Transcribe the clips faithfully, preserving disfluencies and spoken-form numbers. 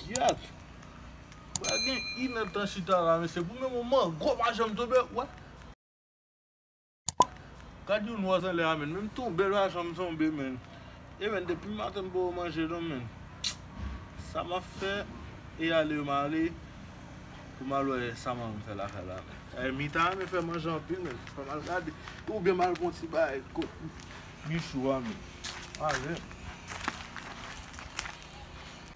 Yat. Pral gen inèdtan chita la, men se pou men mango pa janm tonbe, wè. Gad yon nwaz anlè a, men. Menm tonbe l pa janm tonbe, men. E, men, depi maten m poko manje, non, men. Sa m ap fè, e ale m ale, pou m al wè sa manman m fè lakay la, men. E, Mita renmen fè manje anpil, men. Fò m al gade. Oubyen m al pran ti bagay kot Michou a, men. Ale.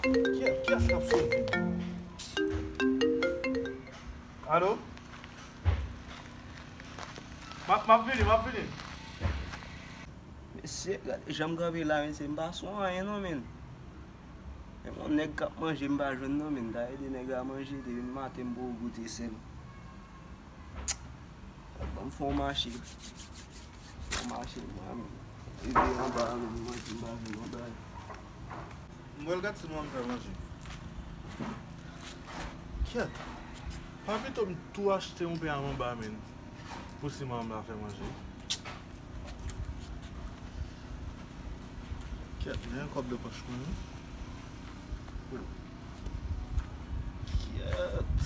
Kiyès, kiyès k ap sone? Alo? M ap, m ap vini, m ap vini. Mesye, gade jan m kanpe la, mesye, m pa sou anyen non, men. Menm yon nèg k ap manje, m pa jwenn non, men. M ta ede nèg la manje depi maten, m poko goute sèl. Ban m fè yon mache. Fè yon mache, mwen, rive anba, men, mwen, m pa vin anba. M pral gad si nou ap fè manje. Kyèt. Pa pito m tou achte yon pè a anba, men. Pou si manman m la fè manje. Kyèt, men yon kòb de pòch mwen, wi. Kyèt.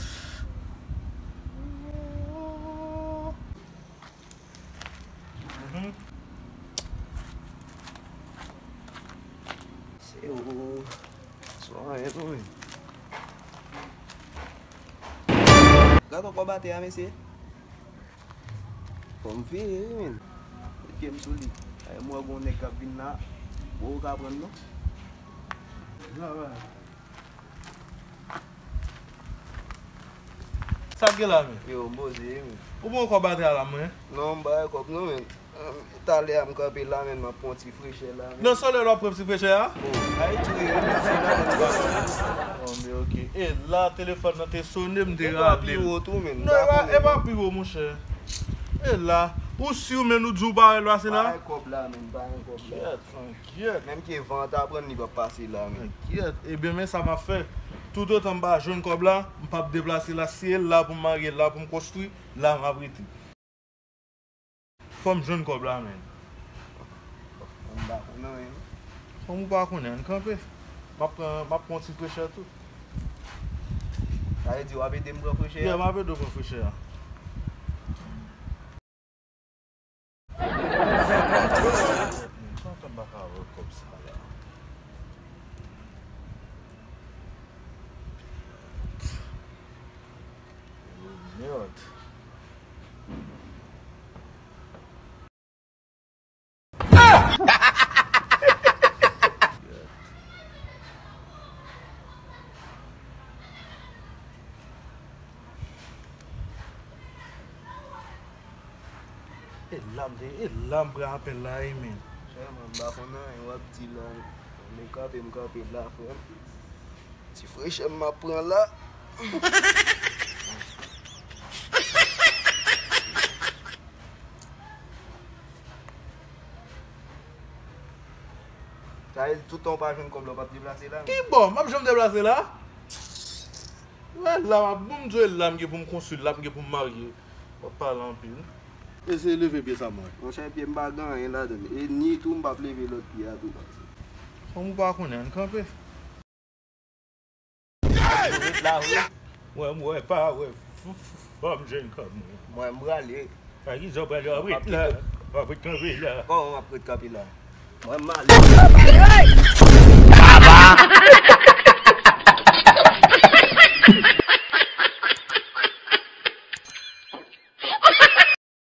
Mhm. Se ou. Se anyen tou, men. Gad yon kòb atè a, mesye. Fò m veye, wi, men. Met pye m sou li. Ay, m wè gon nèg k ap vin la. Bon, ou ka pran l, non? Sa k gen la, men? Yo, m poze, wi, men. Ou pran kòb atè a la, mwen? Non, m pa gen kòb, non, men. Talè a m kanpe la, men, m ap pran ti frechè la, men. Nan solèy la w ap pran ti frechè a? Oh, Ayiti, wi, wi, se la, men. Bon, men, ok. E la, telefòn nan te sone, m te rale l. E pa pi wo tou, men. Non, e pa, e pa pi wo, monchè. E la, ou si w, men, ou di w pa wè l pase la? Pa gen kòb la, men, pa gen kòb la. Kyèt, kyèt. Menm ke van an ta pran, li p ap pase la, men. Kyèt. Ebyen, men sa m ap fè. Toutotan m pa jwenn kòb la, m p ap deplase la. Si e la pou m marye, la pou m konstwi, la m ap rete. Fò m jwenn kòb la, men. Mwen m pa konnen anyen. Kòm ou pa konnen, ann kanpe. M ap pran, m ap pran ti frechè tou. Sa vle di w ap ede m pran frechè a? Yeah, m ap ede w pran frechè a. Sa fè m pa ka wè kòb sa la. Mèd. E la m te, e la m pran apèl la, wi, men. Sèlman, m pa konn anyen w ap di la. Men kanpe, m kanpe la, frè m. Ti frechè m ap pran la. Sa vle di, tout tan w pa jwenn kòb la, w p ap deplase la, men. Ki bò? M ap janm deplase la? Wè, la m ap, bon, m di w, e la m gen pou m konstwi, la m gen pou m marye. W ap pale anpil. Eseye leve pye sa m wè. Monchè, pye m pa gen anyen ladan l. E ni tou, m p ap leve lòt pye a tou. Kòm ou pa konnen, ann kanpe. Ret la, wi. Mwen, m wè pa, wè. Fò m jwenn kòb mwen. Mwen, m prale. Sa ki sa w prale? W ap ret la. W ap ret kanpe la. Kòman w ap ret kanpe la? Mwen, m ale. Baba!